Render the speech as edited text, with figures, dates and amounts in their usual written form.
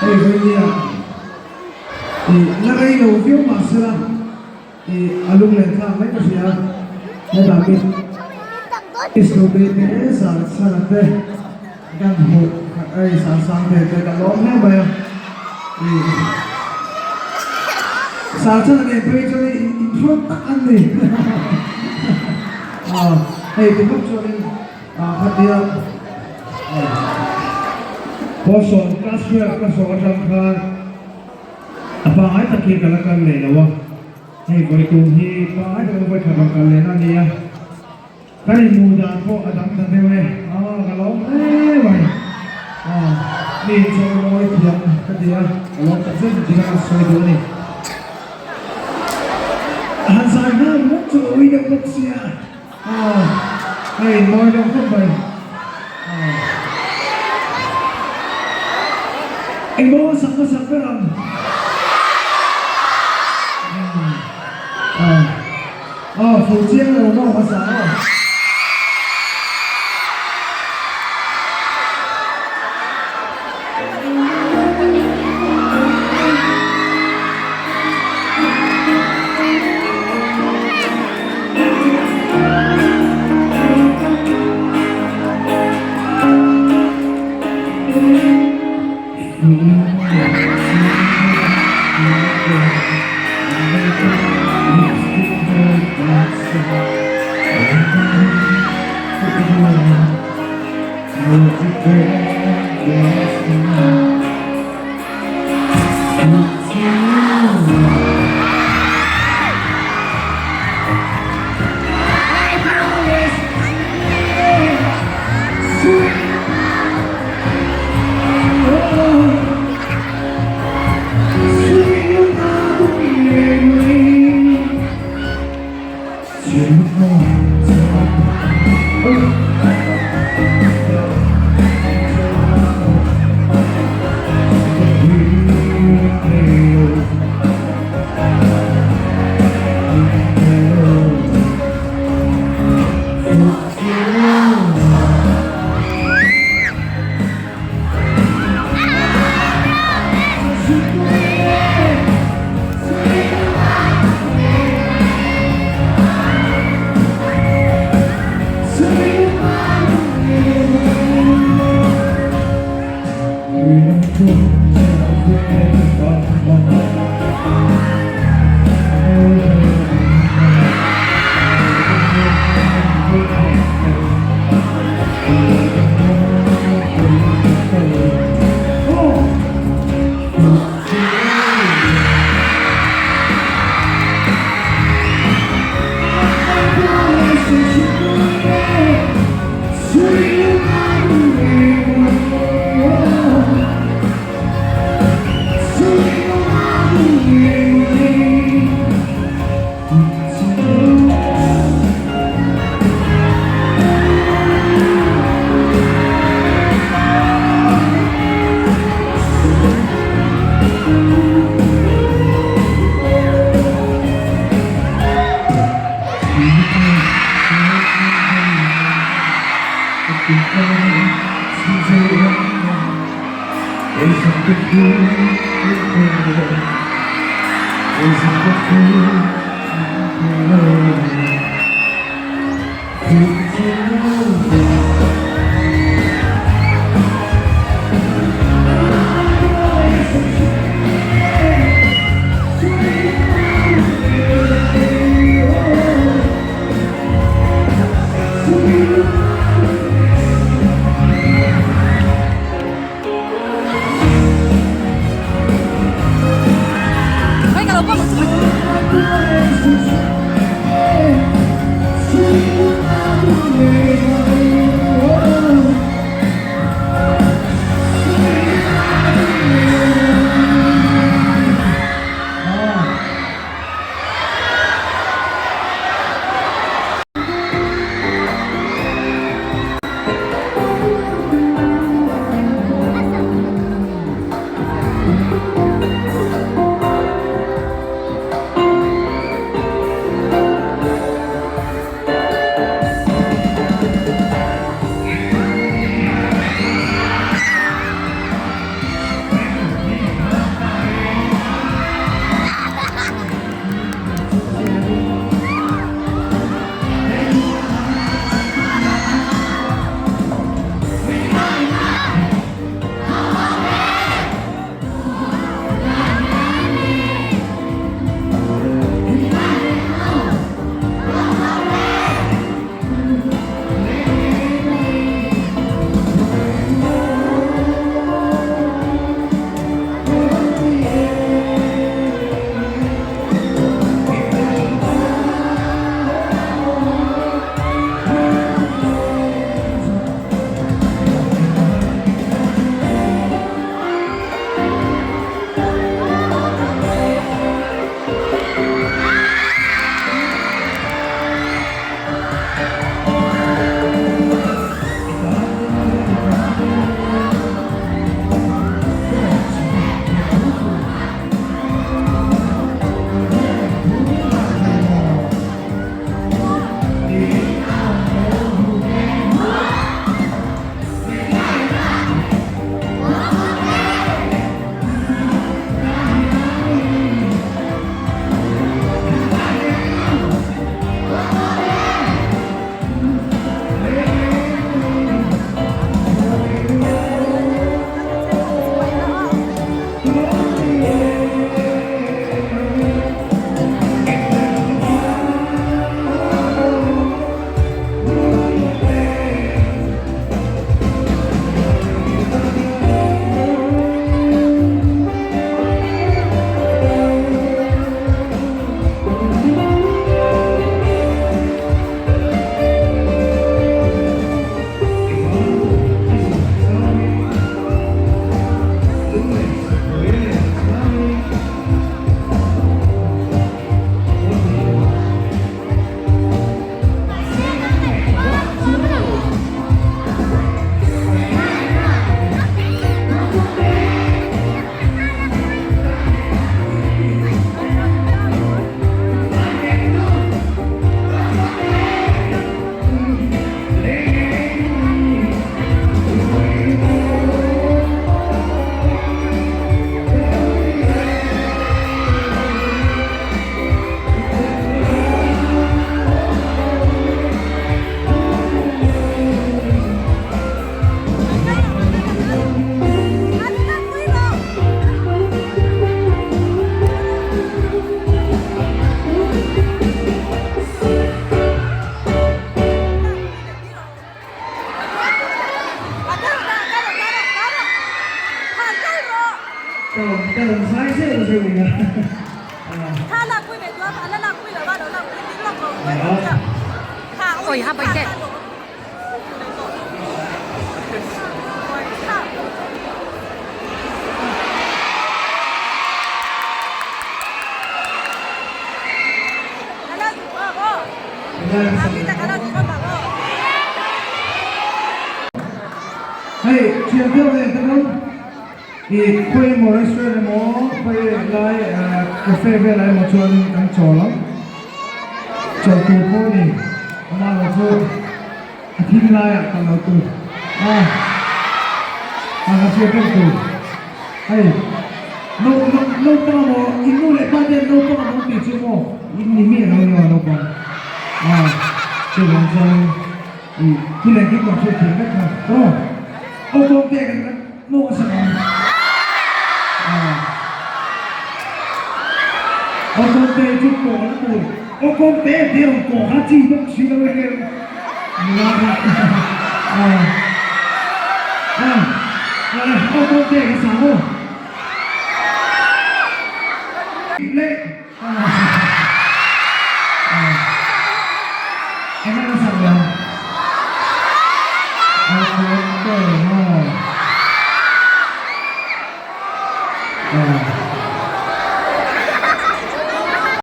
Hei vawinia ih la rei lo viau mah sela ih a lunglen thlak mai ka hria. Hetah mi Islobe te Sarsana te kan hmuh hei Sarsang te te ka lawm hle mai a. Ih Sarsana nen phei chuan in inthlawk tak an ni. Hei ti bawk chuanin. Khatia Pawlsawm class 12 ka sawh atang khan a pangngai tak hi ka la kal leh lo a, hei vawi tum hi pangngai takin vawi khat rawn kal lehna a ni a, kan inhmuh dan pawh a dang ta deuh e, aw ka lawm hle mai, aw mi inchawlmawi thiam ka ti a, ka lawm tak zet zet ka sawi duh a ni. Han zai nghal ringawt chu a ui deuh bawk sia. Aw, hei mawi deuh khawp mai. Aw. Engmaw sak hmasak ber ang? Aw. Aw, fuh chiang lo maw hmasa aw. Ka rawn ka rawn zai zeuh zeuh nia. Hei thian deuh leh te pawn i khawi emaw restaurant emaw khawi lai cafe velah emaw chuan kan chawl ang chawl tur pawh a ni amah chu a thim laiah kal lo tur a a ka hriat reng tur hei no no naupang emaw in nu leh pa ten naupang emaw tih chu maw in ni miah lo nia naupang a chuvang chuan I thil engkim kan hriat thiam vek kha aw aw kawng te kan kan nawk a sak ang aw kawng te chu kawh na tur aw kawng te tih a rawn kawh kha chi bawk si lo e kem nula kha a a aw kawng te ka sang aw leh.